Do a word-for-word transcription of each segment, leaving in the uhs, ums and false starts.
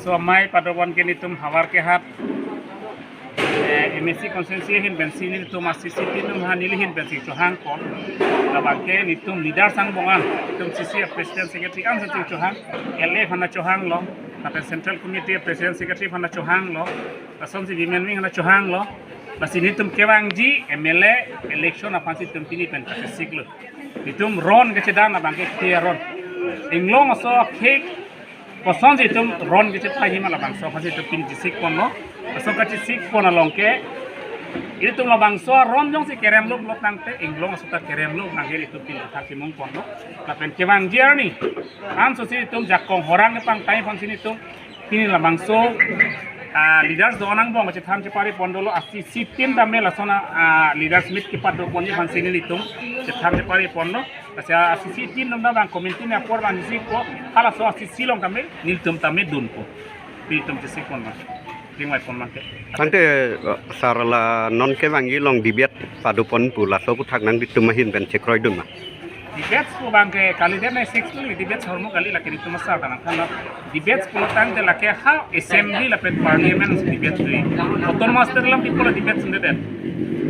So, amei padobon ke nelitum Howraghat, eh, M A C constituency ahin pensi nelitum asisi tin atum ha neli ahin pensi chohangpon. Labang ke nelitum leaders angbong an, nelitum C C president secretary an si chohang, L A aphan chohanglo, lapen central committee president secretary aphan chohanglo, lasonsi women wing aphan chohanglo. Lasi nelitum kevangji M L A election aphansi nelitum pini pen kachesiklo. Nelitum ron kechedan abang ke clear ron. Inglong aso akhei kosonsi nelitum ron kechethaiji ma labangso aphansi nelitum pini chesikponlo. Laso kachesikpon along ke ilitum labangso aron jongsi keremlo pulo tangte inglong aso ta keremlo abang ke nelitum pini thak chemungponlo. Lapen kevangji arni ansosi nelitum jakong horang kepangthai aphansi nelitum pini labangso, ah, leaders do-an angbong chethan chepari pondolo, asisi tin tame lason, ah, leaders meet kepadoponji aphansi nelitum chethan chepari ponlo. Lasi asisi tin atum ta bang committee ni apor bang isi ko, halaso asisi along tame nelitum tame dunpo. Nelitum chesikpon ma. Tingvai pon ma ke. Tangte, eh, sir, la non kevangji along debate padopon pu laso aphuthak nanglitum ahin pen chekroidun ma? Debate pu abang ke kalidet nai six pu debate hormu kali, lake nelitum asar tanang thanlo. Debate pulo tangte lake ha assembly lapen parliament debate dei. Autonomous state alam people debate sundedet.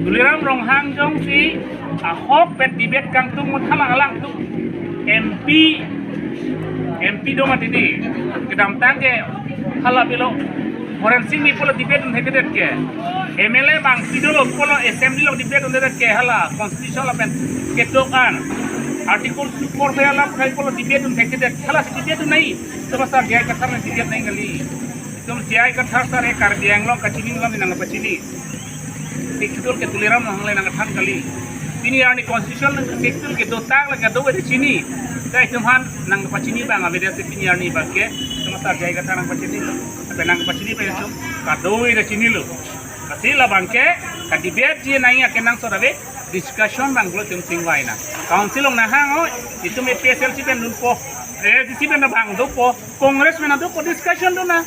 Tuliram Ronghang jongsi ahok pen debate kangtung mut hala alangtum M P, M P do mati di. Kedamtang ke hala pilo Horen Sing Bey pulo debate dunthekthedet ke. M L A bangsi dolo pulo assembly along debate dunthedet ke hala constitution lapen ketok an. Article two four five alam kai pulo debate dunthekthedet. Halasi debate dun nai. Tum asar J I Kathar nang debate nai kali. Tum J I Kathar sir e Karbi Anglong kachini alam nangpachini. Sixth Schedule ke Tuliram Ronghang le nangthan kali. Pini arni constitution Sixth Schedule kedo tang le kadokave chini. Kai tum aphan nangpachini abang avedet si pini arni abang ke. Tum asar J I Kathar nangpachini. Ape nangpachini pen tum kadokave chinilo. Lasi labang ke kadebate ji nai akenangsot ave discussion abang pulo nelitum chingvai nang. Council along nanghang oi, nelitum A P H L C pen dunpo, A D C pen abang dopo, Congress pen dopo, discussion dun nang.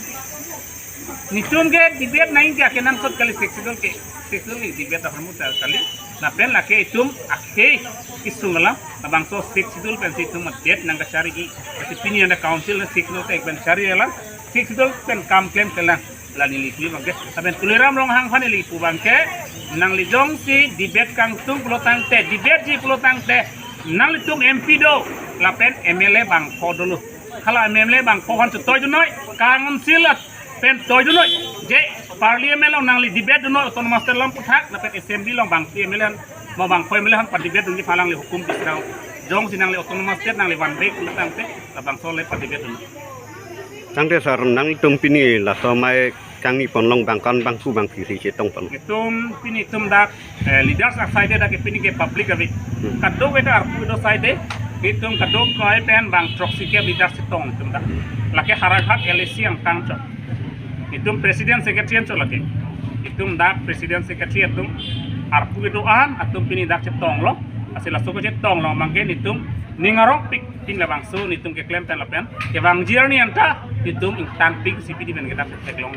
Nelitum ke debate nai ke akenangsot kali, Sixth Schedule ke, Sixth Schedule ke debate ahormu ta kali. Lapen lake itum akhei kesung alam, labangso Sixth Schedule pensi itum debate nangkachari-i. Lasi pini anta council Sixth Schedule ta ik pen chari alam, Sixth Schedule pen kam klemkle lang. La neli pu abang ke. Lapen Tuliram Ronghang aphan neli pu abang ke, nangli jongsi debate kangtung pulo tangte, debate ji pulo tangte, nanglitum M P do, lapen M L A bangpho dolo. Hala M L A bangpho aphan chetoidun noi, council pen toidun noi. Je parliament along nangli debate dun noi, autonomous state alam aphuthak, lapen assembly along bangsi M L A aphan, mo bangpho M L A aphan pa-debate dunji aphan alangli hukum pisrao. Jongsi nangli autonomous state nangli vanve pulo tangte, labangso le pa-debate dun noi. Tangte sir, nanglitum pini laso amei kangni pon along bang ko-an bangphu bangphi si chetongpon? Itum pini itum dak, eh, leaders asai de dak pini ke public ave. Hmm. Kadokave ta arpu do asai de, itum kadokave pen bang throksi ke leaders chetong itum dak. Lake Howraghat L A C angtang chot. Itum president secretary anchot lake. Itum dak president secretary atum arpu kedo-an atum pini dak chetonglo. Lasi laso kachetonglo abang ke nelitum ning arongpik. Pini labangso nelitum keklem pen lapen kevangji arni anta nelitum ingtangpik si pini pen ke dak theklong.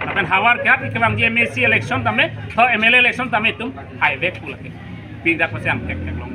Lapen Howraghat kevangji M A C election tame, tho M L A election tame itum haivek pu lake. Pini dak pasi angthek theklong.